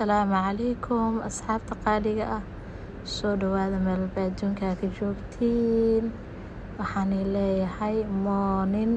Asalaamu calaykum, asxaabta qaaliga ah. Soo dhawaada meel walba adduunka ka joogtiin. Waxaan leeyahay morning,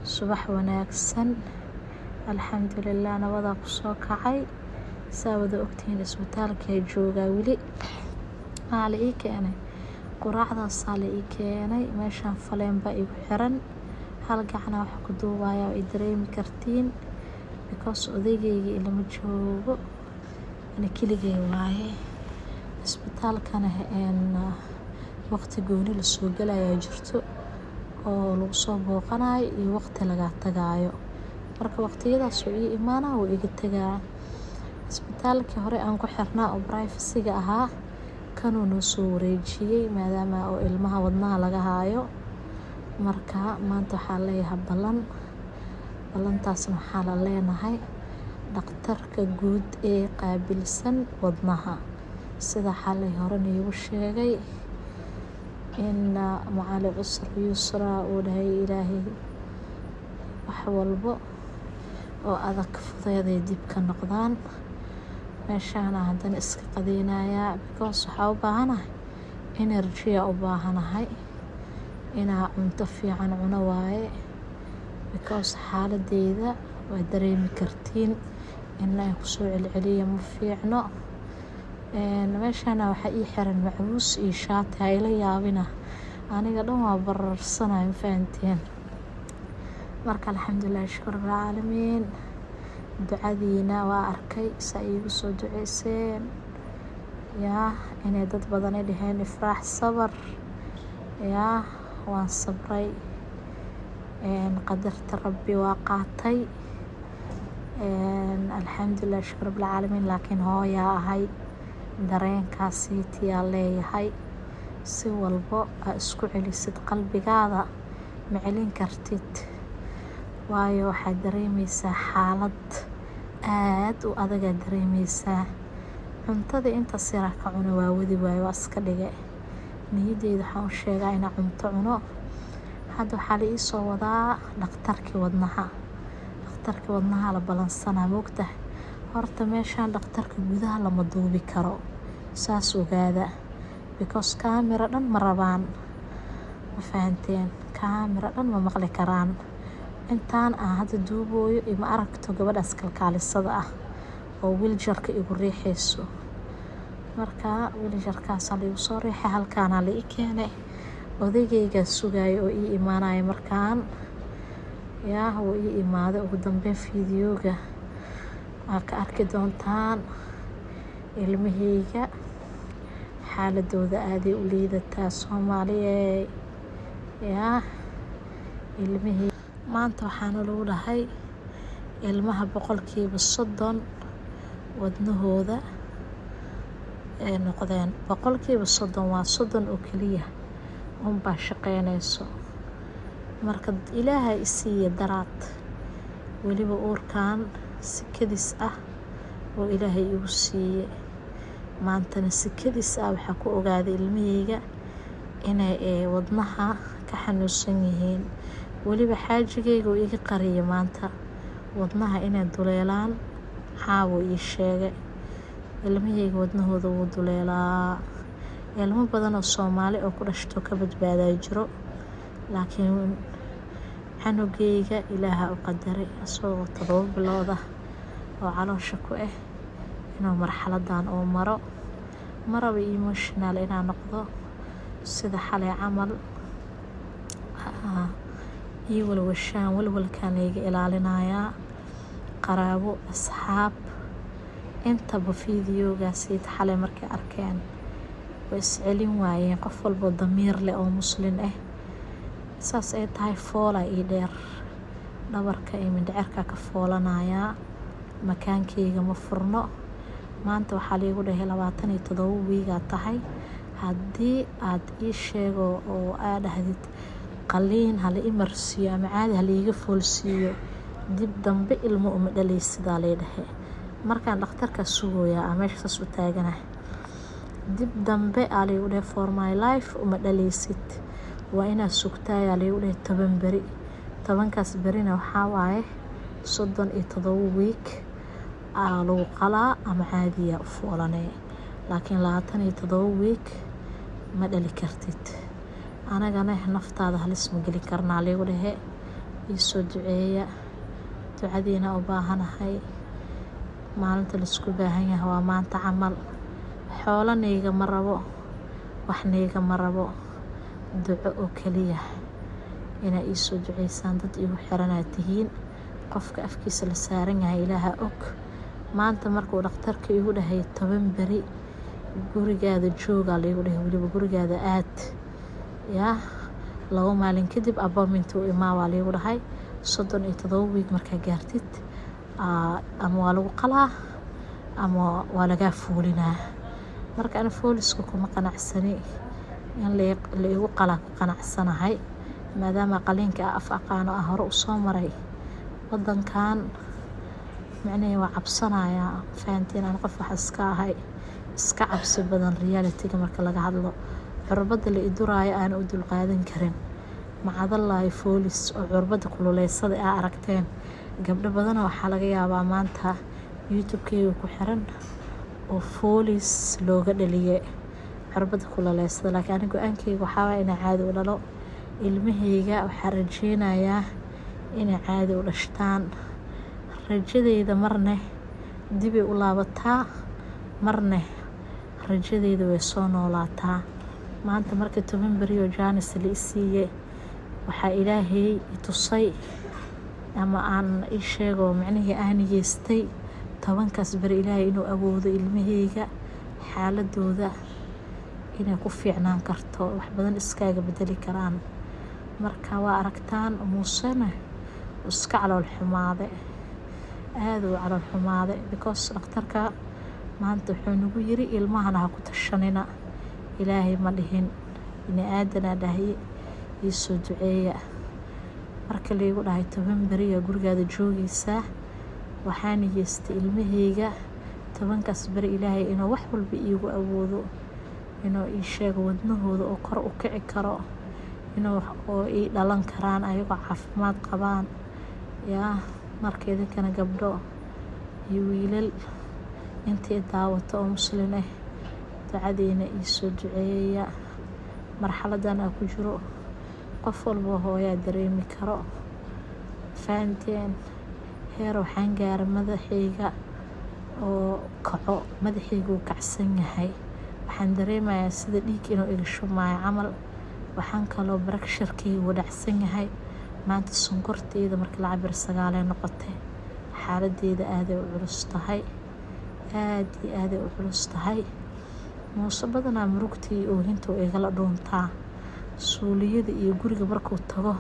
subax wanaagsan. Alxamdulilah, nabadaa kusoo kacay. Saa wada ogtihiin, isbitaalka joogaa weli. Waxaa la ii keenay quraacdaasaa la ii keenay. Meeshaan faleen baa igu xiran, hal gacana wax ku duubaya oo i dareemi kartiin, because odaygayga ilama joogo, ana keligay waaye. Isbitaalkana waqti gooni lasoo galayaa jirto oo lagu soo booqanayo iyo waqti lagaa tagaayo. Marka waqtiyadaas uu ii imaanaa, wuu iga tagaa. Isbitaalkii hore aan ku xirnaa oo privacy-ga ahaa, kanuu noo soo wareejiyey, maadaama oo ilmaha wadnaha laga haayo. Marka maanta waxaa leeyahay ballan. Ballantaasna waxaa la leenahay dhakhtarka guud ee qaabilsan wadnaha. Sida xalay hore niigu sheegay, inna macal cusri yusra uu dhahay Ilaahay. Wax walbo oo adag fudeeday dib ka noqdaan. Meeshaana haddana iska qadeynayaa, because waxaa u baahanahay energy u baahanahay inaa cunto fiican cuno waaye, because xaaladeyda waa dareemi kartiin. In aan kusoo celceliyo ma fiicno. Meeshaana waxaa ii xiran macmuus iyo shaati. Ha ila yaabina, aniga dhan waa bararsanay, ma fahanteen? Marka alxamdulilah, shukur rabbil. Ducadiina waa arkay, saa iigu soo duceyseen. Yaa inay dad badan ay dhaheen, "Ifraax, sabar." Yaa waan sabray, qadarta Rabbi waa qaatay. Alxamdulilah, shukur rabbilcaalamiin. Laakiin hooyaa ahay, dareenkaasiitiyaa leeyahay. Si walbo aa isku celisid, qalbigaada ma celin kartid, waayo waxaad dareemeysaa xaalad aad u adagaa dareemeysaa. Cuntada intaas yaraa ka cuno waa wadi waayo, waa iska dhige. Niyadeyda waxaan u sheegaa inaan cunto cuno. Hadda waxaa la iisoo wadaa dhakhtarkii wadnaha. Dhakhtarkii wadnaha la balansanaa, moogtahay. Horta meeshaan dhakhtarka gudaha lama duubi karo, saas ogaada, because kaamira dhan ma rabaan, ma fahanteen? Kaamira dhan ma maqli karaan. Intaan aan hadda duubooyo ima aragto gabadhaas kalkaalisada ah oo wheelchair-ka igu riixeyso. Marka wheelchair-kaasaa laigu soo riixay, halkaanaa la i keenay. Odaygaygaa sugaayo oo ii imaanaya. Markaan yaa wuu ii imaaday ugu dambeyn. Fiidiyooga aa ka arki doontaan. Ilmahayga xaaladooda aaday u liidataa, Soomaaliye. Yaa ilmihii maanta waxaana lagu dhahay ilmaha 30% wadnahooda ay noqdeen. 30% waa 30 oo keliya unbaa shaqeyneyso. Marka Ilaahay isiiya daraad, weliba uurkan si kadis ah oo Ilaahay igu siiyey. Maantana si kadis ah waxaa ku ogaaday ilmahayga inay wadnaha ka xanuunsan yihiin. Weliba xaajigayga uu iga qariyay maanta wadnaha inay duleelaan. Caawa ii sheegay ilmahayga wadnahooda wuu duleelaa. Ilmo badan oo Soomaali oo ku dhashto ka badbaadaa jiro, laakiin canugeyga Ilaaha u qadaray asagoo 7 bilood ah oo caloosha ku ah inuu marxaladan uu maro. Maraba emotional inaan noqdo sida xalay camal ii walwashaan. Walwalkaan layga ilaalinayaa. Qaraabo, asxaab, intaba fiidiyoogaasi xalay markay arkeen way iscelin waayeen. Qof walbo damiir leh oo Muslin ah, saas ay tahay, foola ii dheer, dhabarka iyo mindhicirka ka foolanayaa. Makaankeyga ma furno. Maanta waxaa liigu dhahay 27 wiigaa tahay. Haddii aad ii sheego oo aa dhahdid qaliin hala i marsiiyo ama caadi hala iiga foolsiiyo, dib dambe ilmo uma dhaleysidaa lay dhahay. Markaan dhakhtarkaa sugooyaa aa meesha saas u taaganahay, dib dambe aa liigu dhahay, for my life uma dhaleysid, waa inaad sugtaayaa liigu dhahay 10 beri. 10-kaas berina waxaa waaye 37 week. Aa lagu qalaa ama caadiya u foolanee, laakiin 27 week ma dhali kartid. Anagana naftaada halis ma gelin karnaa liigu dhehe. Iisoo duceeya, ducadiina u baahanahay. Maalinta laisku baahan yahay waa maanta camal. Xoolo nayga ma rabo, wax nayga ma rabo, duco oo kaliya inaa iisoo duceysaan. Dad igu xiranaad tihiin. Qofka afkiisa la saaran yahay Ilaaha og. Maanta markuu dhakhtarka igu dhahay 10 beri gurigaada joogaa laigu dhahay, weliba gurigaada aad yaa 2 maalin kadib appointment u imaa waa laigu dhahay. 37 week markaa gaartid, ama waa lagu qalaa ama waa lagaa foolinaa. Marka ani fooliska kuma qanacsani, in la igu qalaa ku qanacsanahay, maadaama qaliinka af aqaano ah, hore usoo maray wadankan. Micnihii waa cabsanayaa, fahantiin? Aan qof wax iska ahay iska cabsi badan. Reality-ga marka laga hadlo, curbada la iduraayo aan u dulqaadan karin, macadallaahi foolis oo curbada kululeysada aa aragteen. Gabdho badana waxaa laga yaabaa maanta YouTube-keyga ku xiran oo foolis looga dhaliye curbada kululeysada, laakiin ani go-aankeyga waxaa waaya inaa caadi u dhalo ilmaheyga. Waxaa rajeynayaa inay caadi u dhashtaan. Rajadeyda marne dibay u laabataa, marne rajadeyda way soo noolaataa. Maanta marka 10 beri oo chance la isiiye, waxaa Ilaahay i tusay ama aan ii sheego, micnihii aan niyeystay 10kaas beri Ilaahay inuu awoodo ilmaheyga xaaladooda inay ku fiicnaan karto, wax badan iskaaga bedeli karaan. Marka waa aragtaan, Muusena uu iska calool xumaade, aada uu calool xumaade, because dhakhtarka maanta wuxuu nagu yiri: "Ilmahana ha ku tashanina." Ilaahay ma dhihin, bini aadanaa dhahaye. Iisoo duceeya. Marka laigu dhahay 10 beriyaa gurigaada joogeysaa, waxaa niyeystay ilmaheyga 10kaas beri Ilaahay inuu wax walba iigu awoodo, inuu ii sheego wadnahooda oo kor u kici karo, inuu oo ii dhalan karaan ayagoo caafimaad qabaan. Yaa marka idinkana, gabdho iyo wiilal intii daawato oo muslin ah, ducadiina iisoo duceeya. Marxaladan aa ku jiro qof walba hooyaa dareemi karo, fahanteen? Heer waxaan gaaray madaxayga oo kaco, madaxayga uu kacsan yahay. Waxaan dareemayaa sida dhiig inuu iga shubmaayo camal. Waxaan kaloo pressure-kayga uu dhacsan yahay. Maanta sonkorteyda marka la cabiro 9 noqotay. Xaaladeyda aaday u culus tahay, aada iyo aaday u culus tahay. Muuse badanaa murugta iyo oohinta uu igala dhuuntaa. Suuliyada iyo guriga markuu tago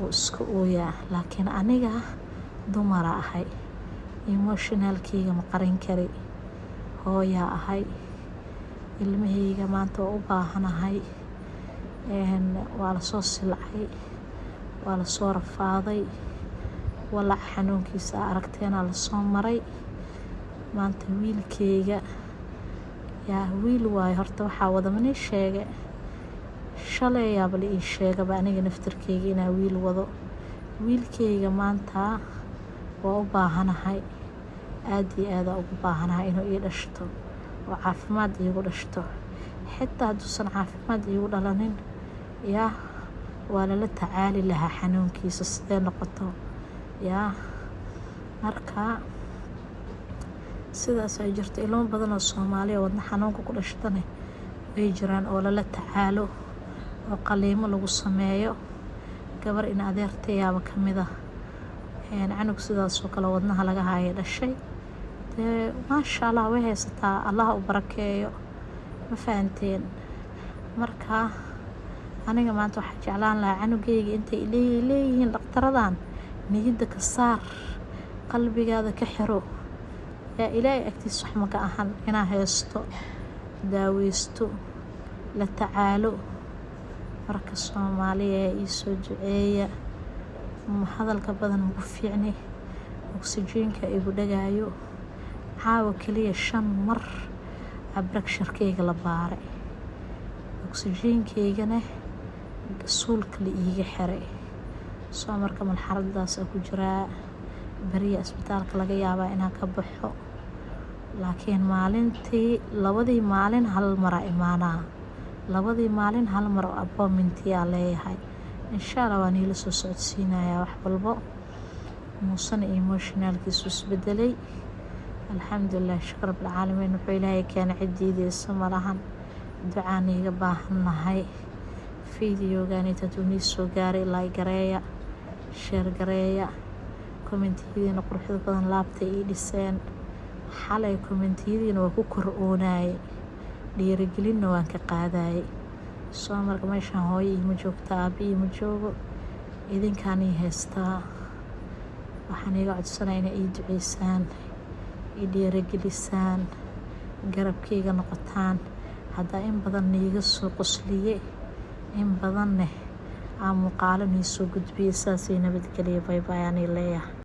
uu iska ooyaa, laakiin aniga dumara ahay, emotional-keyga ma qarin kari. Hooyaa ahay, ilmaheyga maanta waa u baahanahay. Waa lasoo silcay, waa lasoo rafaaday, walac xanuunkiisa aa aragteenaa lasoo maray. Maanta wiilkeyga, yaa wiil waayo horta, waxaa wada manii sheege. Shalay yaaba la ii sheegaba aniga naftarkeyga inaa wiil wado. Wiilkeyga maanta waa u baahanahay, aada iyo aada ugu baahanahay inuu ii dhashto oo caafimaad iigu dhashto. Xitaa hadduusan caafimaad iigu dhalanin, yaa waa lala tacaali lahaa xanuunkiisa sidee noqoto. Yaa marka sidaas ay jirto, ilmo badan oo Soomaaliya wadna xanuunka ku dhashtane way jiraan oo lala tacaalo oo qaliimo lagu sameeyo. Gabar in adeertayaaba kamid ah canug sidaasoo kale wadnaha laga haaya dhashay. Dee maasha Allah, way haysataa, Allah u barakeeyo. Ma fahanteen? Marka aniga maanta waxaa jeclaan lahaa canugeyga intay leeyihiin dhakhtaradan niyadda ka saar, qalbigaada ka xiro. Yaa Ilaahay agtiisa wax maka ahan inaa haysto, daaweysto, la tacaalo. Marka Soomaaliya iisoo duceeya. Hadalka badan maku fiicni, oksijiinka igu dhagaayo. Caawa kaliya 5 mar aa pressure-keyga la baaray, oksijiinkeygana suulka la iiga xiray. Soo marka marxaladaas ku jiraa. Beriya isbitaalka laga yaabaa inaan ka baxo, laakiin maalintii, 2dii maalin hal maraa imaanaa, 2dii maalin hal mar oo appointment-iyaa leeyahay. Insha Allah waa niila soo socodsiinayaa wax walbo. Muusena emotional-kiisu isbedelay, alxamdulilah, shukr rabbilcaalamiin. Wuxuu Ilaahay keenay ciddiideysa malahan. Ducaan iiga baahannahay. Video-ganita hadduu nii soo gaaray, like gareeya, share gareeya. Comment-iyadiina quruxda badan laabta ii dhiseen. Xalay comment-iyadiina waa ku kor oonayay, dhiirigelinna waan ka qaadayay. Soo marka meeshaan hooyo iima joogta, aaba iima joogo, idinkaan ii haystaa. Waxaan iiga codsanaya inay ii duceysaan, ii dhiirigelisaan, garabkayga noqotaan. Haddaa in badan niiga soo qosliye, in badanneh aan muuqaalo nii soo gudbiyey. Saasay nabadgeliya, bye bye anii leeyahay.